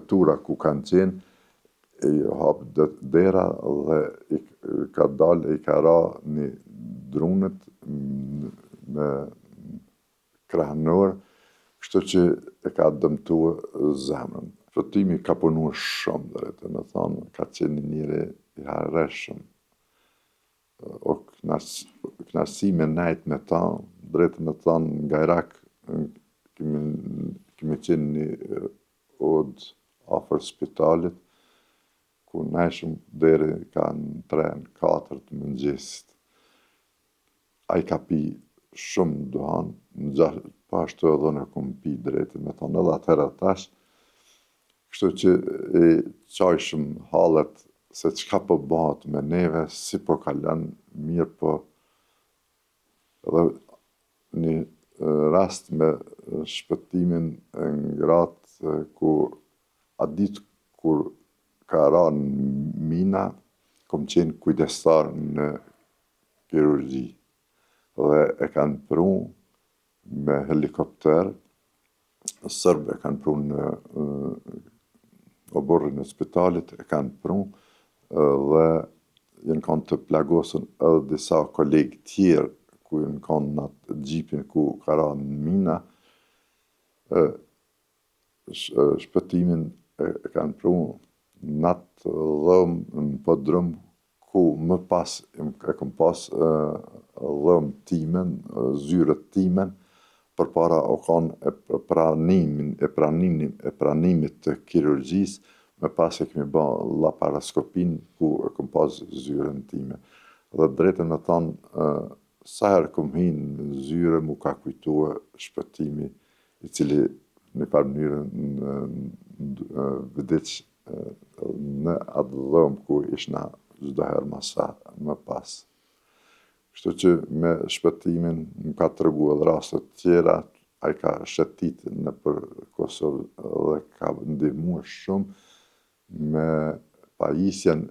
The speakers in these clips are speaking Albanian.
vetura ku kanë qenë, i hap dera dhe i ka dalë, i ka ra një drunit me krahnor, kështu që e ka dëmtu zemrën. Shpëtimi ka punu shumë, drejt me thonë, ka qenë një njeri i hareshëm. O knaqësi me nejt me ta, drejt me thonë, nga Irak kemi, kemi qenë një odë afër spitalit, ku nejshëm deri ka në 3, në 4 të mëngjesit. Ai ka pi shumë duhan, po ashtu edhe unë kom pi drejt me thonë edhe atëherë edhe tash, kështu që i qajshëm hallet se çka po bëhet me neve, si po kalon, mirë po edhe një rast me shpëtimin e ngratë ku atë ditë kur ka ra në mina, kom qenë kujdestar në kirurgji dhe e kanë pru me helikopter, sërbë e kanë pru në oborrin e spitalit, e kanë pru dhe janë kanë të plagosën edhe disa kolegë tjerë ku janë kanë në atë xhipin ku ka ra në mina, shpëtimin e kanë pru në atë dhomë në podrum ku më pas e kom pas dhomë timen, zyrët timen, përpara o kanë e pranimin, e pranimin, e pranimit të kirurgjisë, më pas e kemi ba laparoskopin ku e kom pas zyrën time. Dhe drejtën me thonë, sa herë kom hi në zyre, mu ka kujtue shpëtimi i cili në farë mënyrë në vdiq në atë dhomë ku ishna çdo herë masa më pas. Kështu që me shpëtimin më ka tregu edhe raste të tjera, ai ka shëtit nëpër Kosovë dhe ka ndihmuar shumë me pajisjen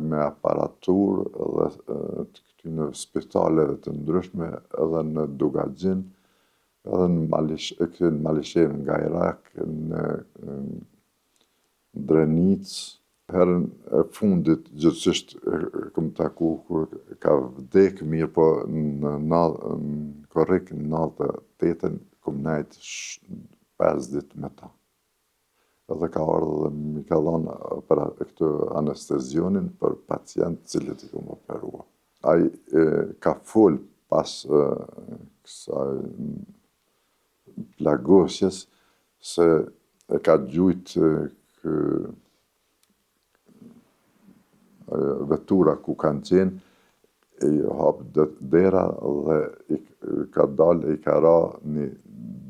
me aparaturë dhe të këtyne spitaleve të ndryshme edhe në Dugagjin, edhe në Malish, në Malishevë nga Irak, në Drenicë, herën e fundit gjithsesi e kom taku kur ka vdek mirë po në, në korrik në 98-ën kom nejt 5 ditë me ta. Edhe ka ardhë dhe mi ka dhonë për këtë anestezionin për pacient cilët i kom operua. Ai e, ka fol pas e, kësaj plagosjes se e ka gjujt kë vetura ku kanë qenë, i hap dera dhe i ka dalë, i ka ra një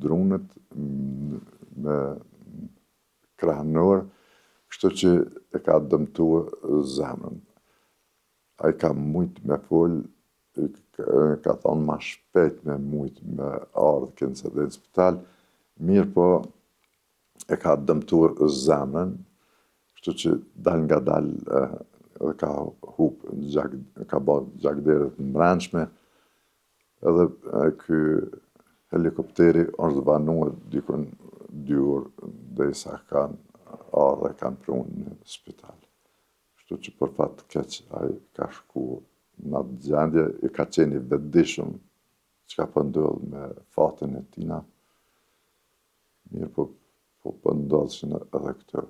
drunit me krahnor, kështu që e ka dëmtu zemrën. Ai ka mujt me fol, ka thonë ma shpejt me mujt me ardhë kinse dhe në spital, mirë po e ka dëmtu zemrën, kështu që dal nga dal edhe ka hup gjak, ka ba gjakderdhje të mbrendshme, edhe ky helikopteri është vanuar dikun dy orë derisa kanë ardhë e kanë pru në spital. Kështu që për fat të keq ai ka shku në atë gjendje, i ka qenë i vetëdijshëm çka po ndodh me fatin e tina, mirë po po, po ndodhshin edhe këto.